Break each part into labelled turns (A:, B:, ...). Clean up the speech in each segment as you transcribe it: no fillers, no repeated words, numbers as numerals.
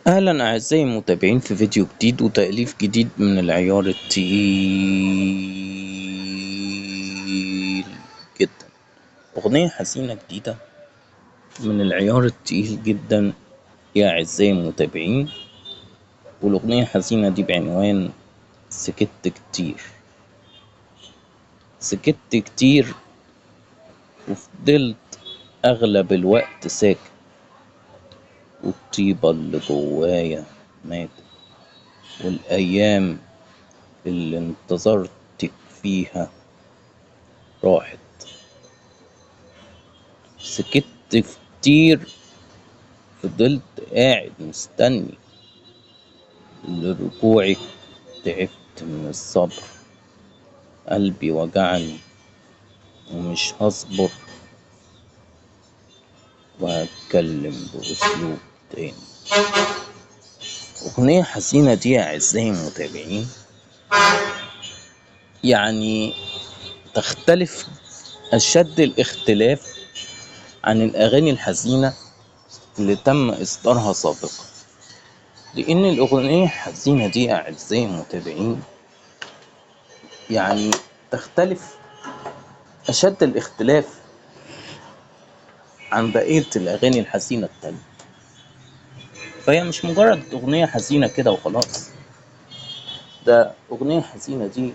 A: أهلا أعزائي المتابعين في فيديو جديد وتأليف جديد من العيار التقيل جدا. أغنية حزينة جديدة من العيار التقيل جدا يا أعزائي المتابعين، والأغنية الحزينة دي بعنوان سكت كتير. سكت كتير وفضلت أغلب الوقت ساكت، والطيبة اللي جوايا ماتت، والأيام اللي انتظرتك فيها راحت. سكت كتير، فضلت قاعد مستني لرجوعك، تعبت من الصبر، قلبي وجعني ومش هصبر وهتكلم بأسلوب تاني. أغنية حزينة دي يا أعزائي المتابعين يعني تختلف أشد الاختلاف عن الأغاني الحزينة اللي تم إصدارها سابقا، لأن الأغنية الحزينة دي يا أعزائي المتابعين يعني تختلف أشد الاختلاف عن بقية الأغاني الحزينة التانية. فهي مش مجرد أغنية حزينة كده وخلاص، ده أغنية حزينة دي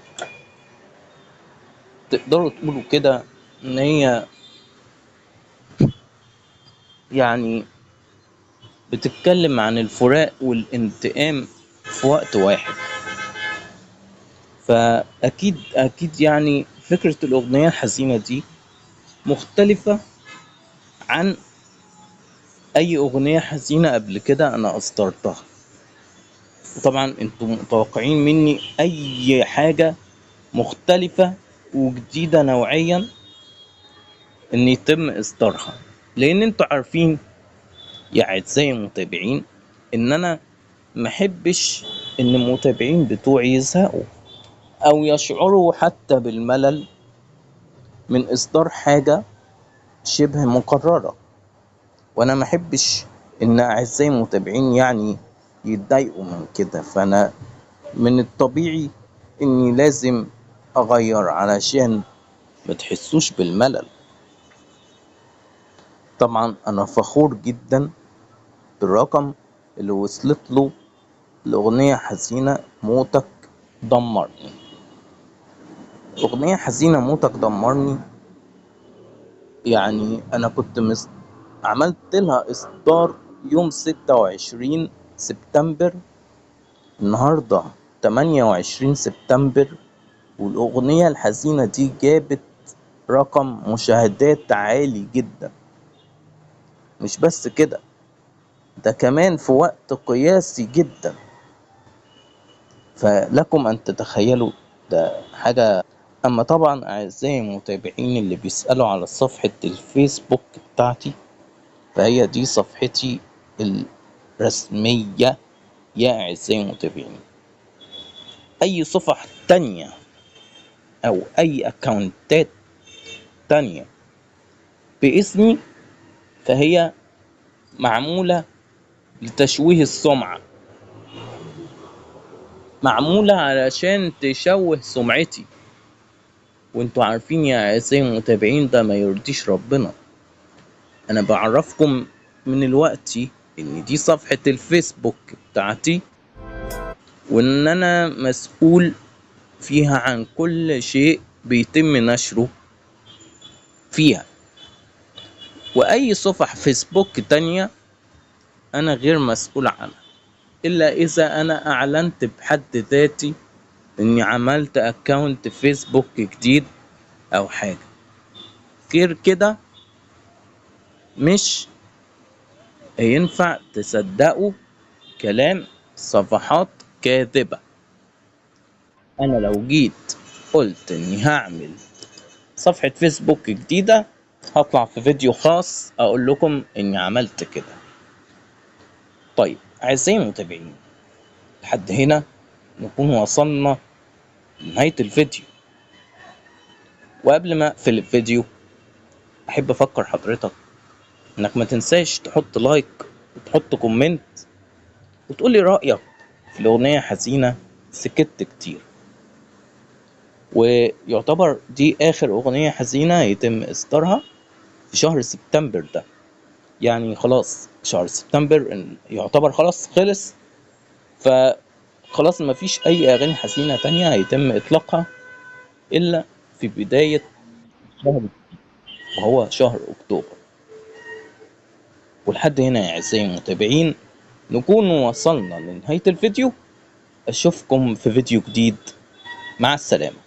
A: تقدروا تقولوا كده إن هي يعني بتتكلم عن الفراق والانتقام في وقت واحد. فأكيد أكيد يعني فكرة الأغنية الحزينة دي مختلفة عن أي أغنية حزينة قبل كده أنا أصدرتها. وطبعا انتم متوقعين مني أي حاجة مختلفة وجديدة نوعيا إن يتم إصدارها، لأن انتوا عارفين يا أعزائي المتابعين إن أنا محبش إن المتابعين بتوعي يزهقوا أو يشعروا حتى بالملل من إصدار حاجة شبه مكررة، وأنا محبش إن أعزائي المتابعين يعني يتضايقوا من كده. فأنا من الطبيعي إني لازم أغير علشان ما تحسوش بالملل. طبعا أنا فخور جدا بالرقم اللي وصلت له الأغنية حزينة موتك دمرني. أغنية حزينة موتك دمرني يعني أنا كنت عملت لها إصدار يوم 26 سبتمبر، النهاردة 28 سبتمبر، والأغنية الحزينة دي جابت رقم مشاهدات عالي جدا. مش بس كده، ده كمان في وقت قياسي جدا، فلكم أن تتخيلوا ده حاجة. أما طبعا أعزائي المتابعين اللي بيسألوا على صفحة الفيسبوك بتاعتي، فهي دي صفحتي الرسمية يا أعزائي المتابعين. أي صفح تانية أو أي أكاونتات تانية باسمي فهي معمولة لتشويه السمعة، معمولة علشان تشوه سمعتي، وانتوا عارفين يا أعزائي المتابعين ده ما يرضيش ربنا. أنا بعرفكم من الوقت إن دي صفحة الفيسبوك بتاعتي، وإن أنا مسؤول فيها عن كل شيء بيتم نشره فيها، وأي صفح فيسبوك تانية أنا غير مسؤول عنها، إلا إذا أنا أعلنت بحد ذاتي إني عملت account فيسبوك جديد أو حاجة. غير كده مش هينفع تصدقوا كلام صفحات كاذبة. أنا لو جيت قلت إني هعمل صفحة فيسبوك جديدة هطلع في فيديو خاص أقول لكم إني عملت كده. طيب أعزائي المتابعين، لحد هنا نكون وصلنا لنهاية الفيديو. وقبل ما أقفل الفيديو أحب أفكر حضرتك إنك ما تنساش تحط like وتحط comment وتقولي رأيك في الأغنية حزينة سكت كتير. ويعتبر دي آخر أغنية حزينة يتم إصدارها في شهر سبتمبر ده، يعني خلاص شهر سبتمبر يعتبر خلاص خلص، فخلاص مفيش أي أغاني حزينة تانية هيتم إطلاقها إلا في بداية شهر وهو شهر أكتوبر. ولحد هنا يا أعزائي المتابعين نكون وصلنا لنهاية الفيديو. أشوفكم في فيديو جديد، مع السلامة.